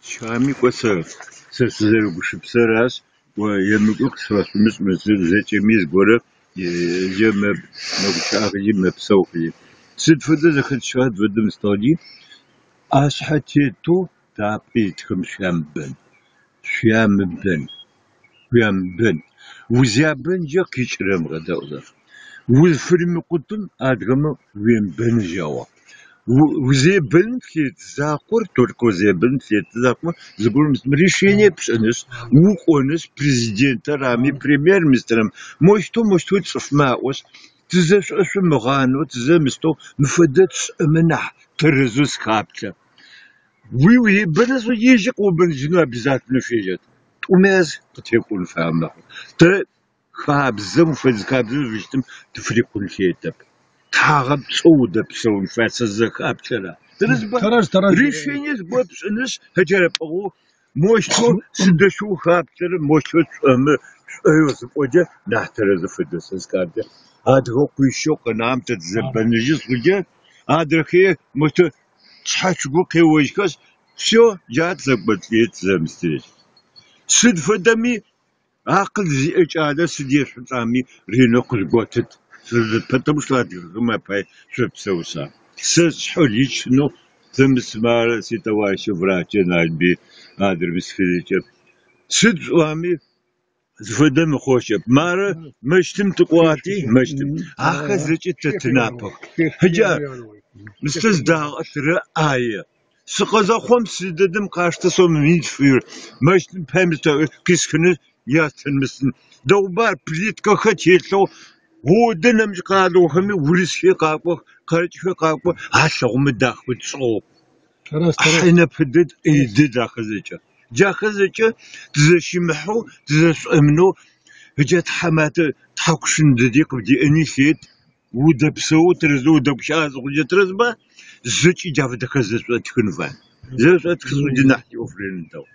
Щыӏэми кӏо сэ сэ сызэрегушыпсэращ кӏо емыкӏуи къысфэшъумышӏ зэкӏэми зыгорэ е мэгущыӏэх ыкӏи мэпсэух. Сыд фэдэ зэхэтщагъэ сыд фэдэ мыстыгъэкӏи ӏэшъхьэтетэу тапэ итхэм шъуямыбэн, шъуямыбэн, шъуямыбэн. Узябэнджэ къикӏырэм гъэдаӏу зэ. Узфыримыкъутым адыгэмэ уемыбэныжь аӏуагъ. Узебэным лъэкӏ закъор только узебэным лъэкӏ закъор зыгорэм решение пшӏынышъ, укӏонышъ президентыр арми, премьер министрэм мощтэу мощтэу цӏыфмэ аӏошъ тызэшӏошъумыгъанэу тызэмыстэу мы фэдэ тшӏэмэ нахь тэрэзэу сыхаплъэ. Уебэны зыхъукӏэ ежьи къыобэныжьынэу обязательно фежьэт. Тӏуми яз къытекӏон фае мэхъу. Тэ хабзэм фэдиз хабзэу зыфыщытым тыфырикъун лъэкӏытэп. Тхьагъэпцӏэу удэпсэун фай сэ сызэхаплъэрэ. Тэрэзба? Тэрэз, тэрэз. Решение зыгорэ пшӏынышъ ыджэрэ пӏыгъэу мощтэу сыдэущтэу ухаплъэрэ мощтэу тшӏэмэ шӏоигъу зыпӏокӏэ нахь тэрэзэу фэдэу сэ сыхаплъэ. Адыгэ къуищэу къэнагъэм тэ тызэбэныжьы зыхъукӏэ адрэхи мощтэу тшъхьэчыгу къеожьхэшъ всё джа тызэкӏолӏи тызэмыстыжь. Сыд фэдэми акъыл зиӏэ кӏалэ сыд ешъулӏами ренэу къыжъуготыт. Потому что адыгэхэм апай шъопсэушъ ары. Сэ сшъхьэ личнэу зэмысымарэ ситоварищэу врачэу Налбый адрэми сфизыкӏэ сыд шъуӏуами зыфэдэ мыхъощэп. Мары мэщтым тыкӏуати мэщтым ахэр зэкӏэ тэ тынапэх. Ыджа мыстэ зыдагъэлъырэ ӏае. Сыкъызэхъум сидэдэм къаштэ сомэ минитфыр мэщтым пай мыстэ къисхынышъ ястын мыстын. Дэгъуба плиткэхэр телъэу одэ нэмыкӏ къэралыгъохэми урысхи къакӏох, къэрыкӏхэр къакӏох алъэгъумэ дахэу тшӏыгъэу. Тэрэз, тэрэз. Хьэнэпэ дэд, ӏэй дэд ахэр зэкӏэ. Джахэр зэкӏэ тызэщымыхьэу, тызэшӏомынэу ыджа тхьаматэ тхьакӏущынэ дэди къыбдеӏэни лъейт удэпсэу тэрэзэу удэгущыӏэ зыхъукӏэ тэрэзба? Зэкӏэ джа фэдэхэр зэшӏотхын фай. Зэшӏотхы зыхъукӏэ нахь тиӏоф ренэу дэгъу.